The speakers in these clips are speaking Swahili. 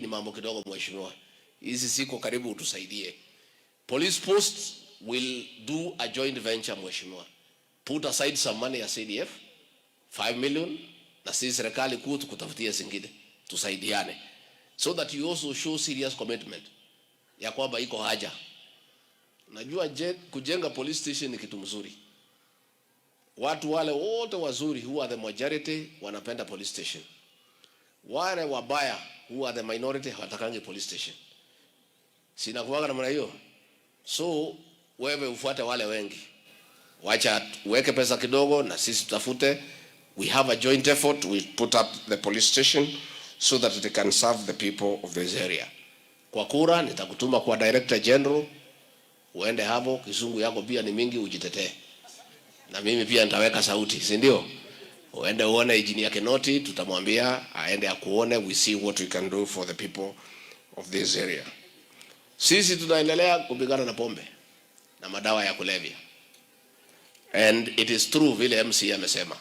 mambo kidogo mheshimiwa, hizi siko karibu, utusaidie. Police post will do a joint venture, mheshimiwa. Put aside some money ya CDF 5 million, na sisi serikali kuu tukutafutie zingine, tusaidiane so that you also show serious commitment ya kwamba iko haja. Najua kujenga police station ni kitu mzuri. Watu wale wote wazuri who are the majority wanapenda police station. Wale wabaya who are the minority hawatakangi police station. Si inakuwaga namna hiyo? So wewe ufuate wale wengi, wacha uweke pesa kidogo na sisi tutafute. We have a joint effort. We put up the police station so that it can serve the people of this area. Kwa kura nitakutuma kwa Director General, uende hapo. Kizungu yako pia ni mingi, ujitetee na mimi pia nitaweka sauti, si ndio? Uende uone Engineer Kinoti, tutamwambia aende akuone, we see what we can do for the people of this area. Sisi tunaendelea kupigana na pombe na madawa ya kulevya, and it is true vile MC amesema,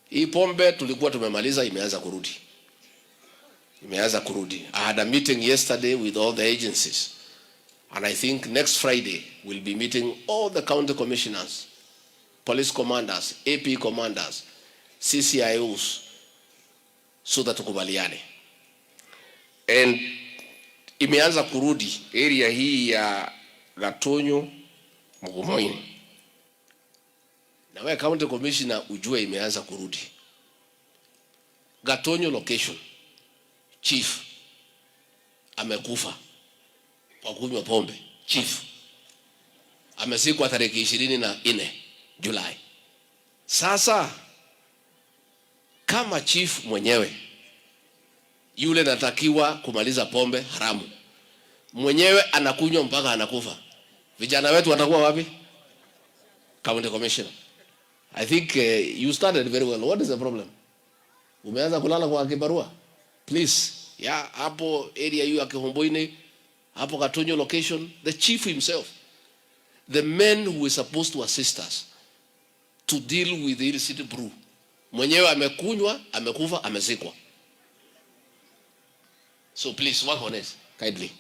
hii pombe tulikuwa tumemaliza, imeanza kurudi, imeanza kurudi. I had a meeting yesterday with all the agencies and I think next Friday we'll be meeting all the county commissioners, police commanders, AP commanders, CCIOs so that tukubaliane. And imeanza kurudi area hii ya Gatunyu, Mugumoini. Na wewe county commissioner ujue imeanza kurudi. Gatunyu location, chief amekufa kwa kunywa pombe. Chief amezikwa tarehe 24 Julai. Sasa kama chief mwenyewe yule natakiwa kumaliza pombe haramu, mwenyewe anakunywa mpaka anakufa, vijana wetu watakuwa wapi? County Commissioner, I think you started very well. What is the problem? Umeanza kulala kwa kibarua? Please, yeah, hapo area hiyo ya Kihumbuini, hapo Gatunyu location, the chief himself, the man who is supposed to assist us to deal with the illicit brew, mwenyewe amekunywa, amekufa, amezikwa. So please work on it kindly.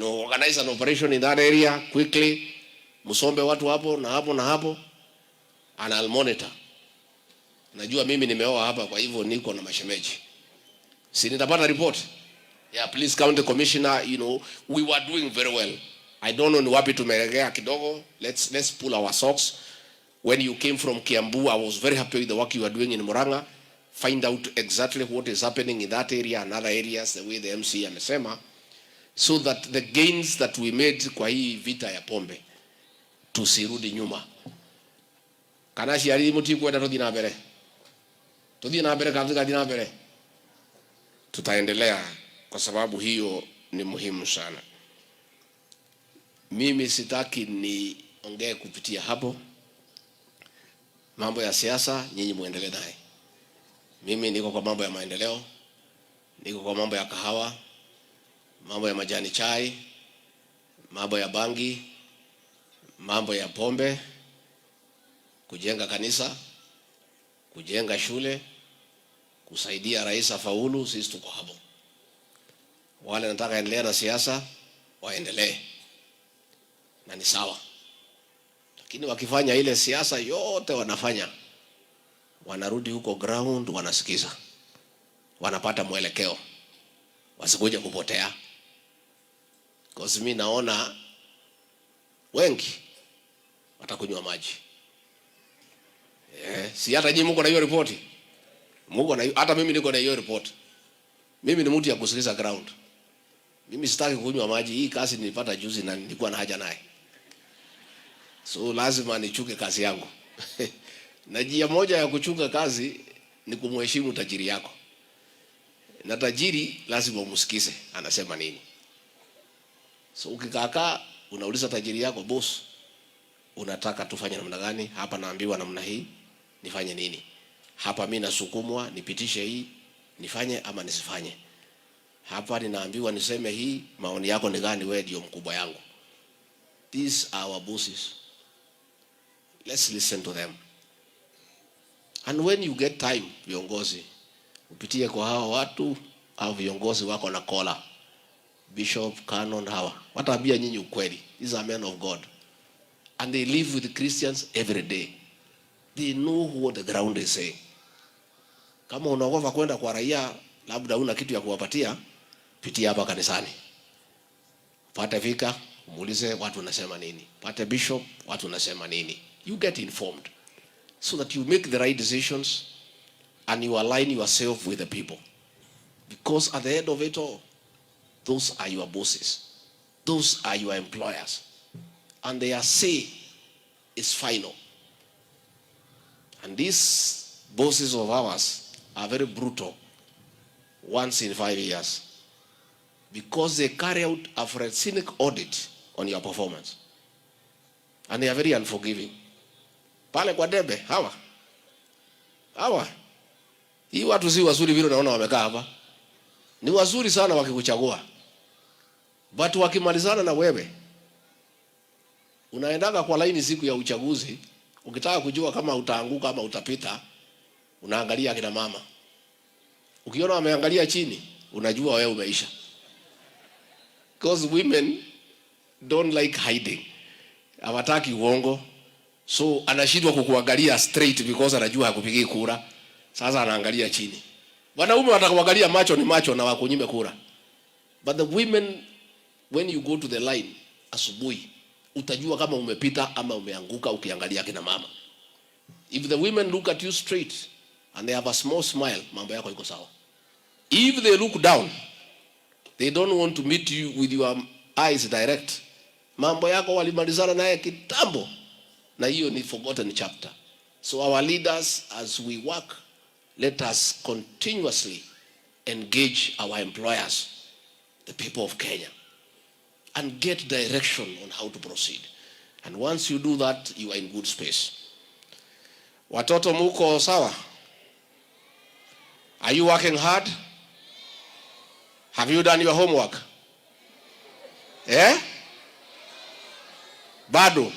Organize an operation in that area quickly. Msombe watu hapo na hapo na hapo, and I'll monitor. Najua mimi nimeoa hapa, kwa hivyo niko na mashemeji. Si nitapata report? Yeah, please, county commissioner, we were doing very well. I don't know ni wapi tumelegea kidogo. Let's pull our socks. When you came from Kiambu, I was very happy with the work you are doing in Murang'a. Find out exactly what is happening in that area and other areas, the way the MC amesema, so that the gains that we made kwa hii vita ya pombe tusirudi nyuma. Kana ciari mutikwenda tuthie na mbere, tuthie na mbere kana tugathie na mbere, tutaendelea kwa sababu hiyo ni muhimu sana. Mimi sitaki niongee kupitia hapo. Mambo ya siasa nyinyi muendelee naye. Mimi niko kwa mambo ya maendeleo, niko kwa mambo ya kahawa, mambo ya majani chai, mambo ya bangi, mambo ya pombe, kujenga kanisa, kujenga shule, kusaidia rais afaulu. Sisi tuko hapo. Wale nataka endelea na siasa waendelee, na ni sawa, lakini wakifanya ile siasa yote wanafanya, wanarudi huko ground, wanasikiza, wanapata mwelekeo, wasikuja kupotea. Cause mi naona wengi watakunywa maji. Yeah, si hata nyinyi mko na hiyo ripoti? Mko na, hata mimi niko na hiyo report. Mimi ni mtu ya kusikiliza ground. Mimi sitaki kunywa maji. Hii kazi nilipata juzi na nilikuwa na haja naye. So lazima nichunge kazi yangu. Na njia moja ya kuchunga kazi ni kumheshimu tajiri yako. Na tajiri lazima umsikize anasema nini. So ukikaakaa unauliza tajiri yako, "Boss, unataka tufanye namna gani? Hapa naambiwa namna hii, nifanye nini? Hapa mimi nasukumwa nipitishe hii, nifanye ama nisifanye? Hapa ninaambiwa niseme hii, maoni yako ni gani? Wewe ndio mkubwa yangu." These are our bosses. Let's listen to them. And when you get time, viongozi, upitie kwa hawa watu. Au viongozi wako na collar, bishop, canon, hawa wataambia nyinyi ukweli. These are men of God and they live with Christians every day. They know what the ground is saying. Kama unaogopa kwenda kwa raia, labda una kitu ya kuwapatia, pitia hapa kanisani, pate vicar, muulize watu wanasema nini, pate bishop, watu wanasema nini. You get informed so that you make the right decisions and you align yourself with the people, because at the end of it all, those are your bosses, those are your employers, and their say is final. And these bosses of ours are very brutal once in 5 years because they carry out a forensic audit on your performance and they are very unforgiving. Pale kwa debe hawa hawa, hii watu si wazuri vile unaona wamekaa hapa, ni wazuri sana wakikuchagua, but wakimalizana na wewe, unaendaga kwa laini siku ya uchaguzi, ukitaka kujua kama utaanguka ama utapita, unaangalia akina mama. Ukiona wameangalia chini, unajua wewe umeisha. Because women don't like hiding. Hawataki uongo. So anashindwa kukuangalia straight because anajua hakupigii kura. Sasa anaangalia chini. Wanaume watakuangalia macho ni macho na wakunyime kura. But the women, when you go to the line asubuhi, utajua kama umepita ama umeanguka ukiangalia kina mama. If the women look at you straight and they have a small smile, mambo yako iko sawa. If they look down, they don't want to meet you with your eyes direct. Mambo yako walimalizana naye kitambo, na hiyo ni forgotten chapter. So our leaders, as we work, let us continuously engage our employers, the people of Kenya, and get direction on how to proceed. And once you do that, you are in good space. Watoto muko sawa? Are you working hard? Have you done your homework? Eh? Bado?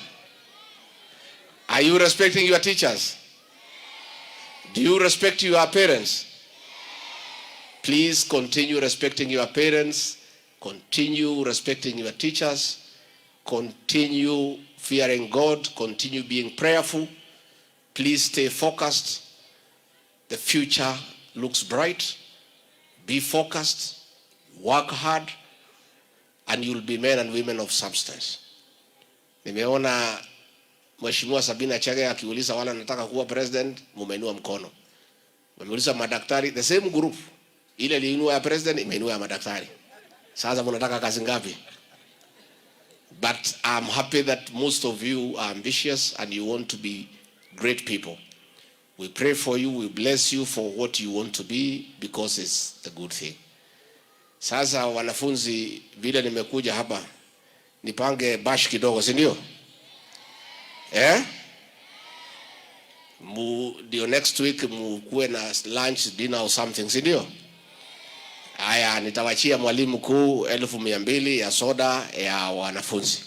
Are you respecting your teachers? Do you respect your parents? Please continue respecting your parents, continue respecting your teachers, continue fearing God, continue being prayerful. Please stay focused. The future looks bright. Be focused, work hard, and you'll be men and women of substance. Nimeona Mheshimiwa Sabina Chege akiuliza wale anataka kuwa president, mumeinua mkono. Mmeuliza madaktari, the same group ile iliinua ya president imeinua ya madaktari. Sasa mnataka kazi ngapi? But I'm happy that most of you are ambitious and you want to be great people. We pray for you, we bless you for what you want to be because it's a good thing. Sasa wanafunzi, vile nimekuja hapa nipange bash kidogo, si ndio? Eh? Ndio next week mukuwe na lunch, dinner or something, si ndio? Haya, nitawachia mwalimu mkuu 200,000 ya soda ya wanafunzi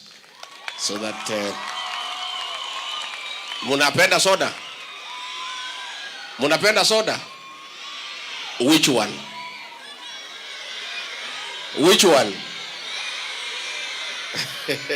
so that munapenda soda? Munapenda soda? Which one? Which one?